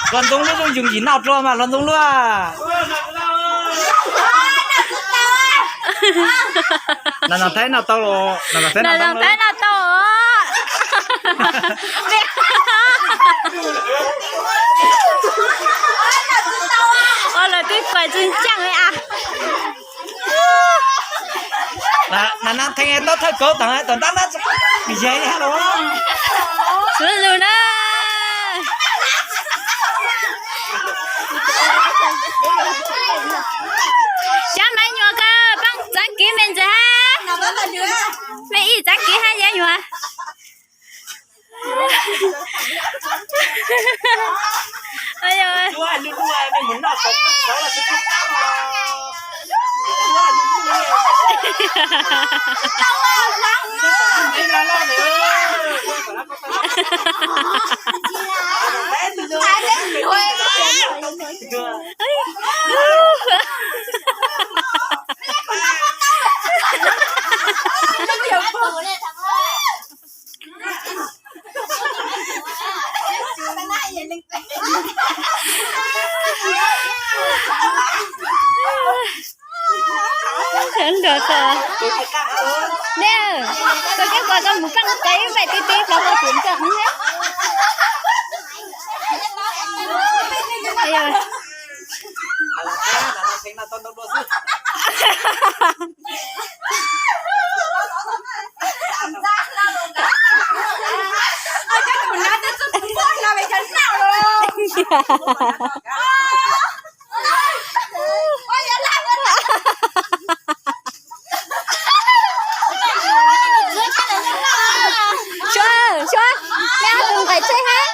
Hluas Ntxoov Luab zoo yoos yim noj dlua mas Hluas Ntxoov Luab. Nas Nas Thaib noj tau los, Nas Nas Thaib noj tau. Ua lawv twb kuav tsis ncaaj li as. Nas Nas Theej tau thawj kauv tag tom ntab na, kwv yees los. Xub lug na. Xyov Maiv Nyuam koj paab txaav kev me ntsis hab. Mej ib txaav kev hab Yawg Nyuam. Sawv ntxov txog. Nej, koj cov quas koj mus paj qe ib npaim tib tib plaws koj tsis ntxawg heev thiab. Suav, Suav, mej ob tug nqaim tsheb hab.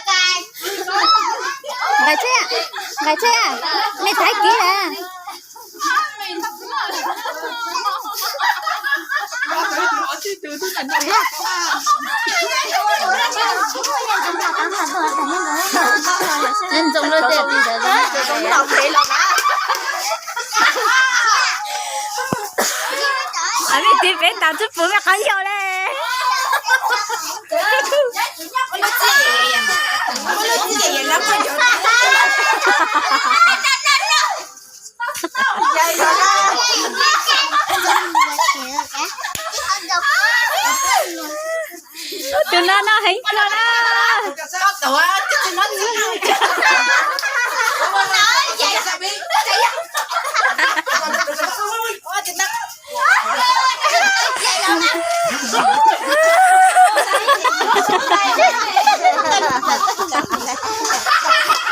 Nqaim tsheb, nqaim tsheb, mej thaiv kev lawm. Ntxoov lub tiaj tis ntawd. Mej tiv peb tas twb pum mej qhov yau le. Tus no noj heev kawg na.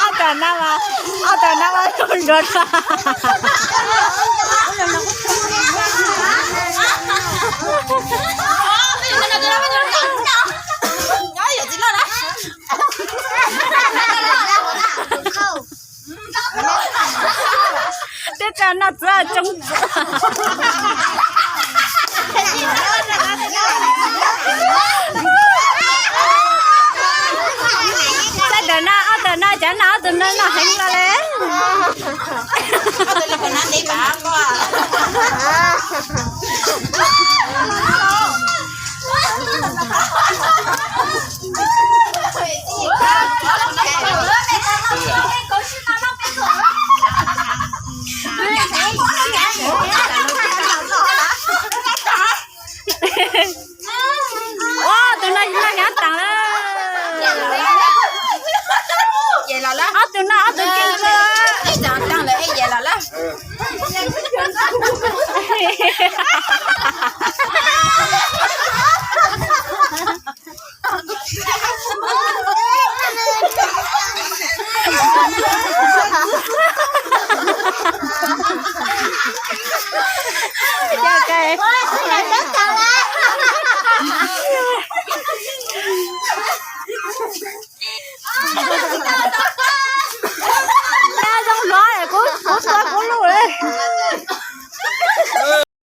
Ob tawm no mas, ob tawm no mas zoo nkaus. Teb tsa noj txwv tsoo txwv. Ob tawm no, ob tawm no, cov no ob tug no noj heev no le. Ob tug no noj hnyav taag lawm. Ob tug no ob tug keej kawg.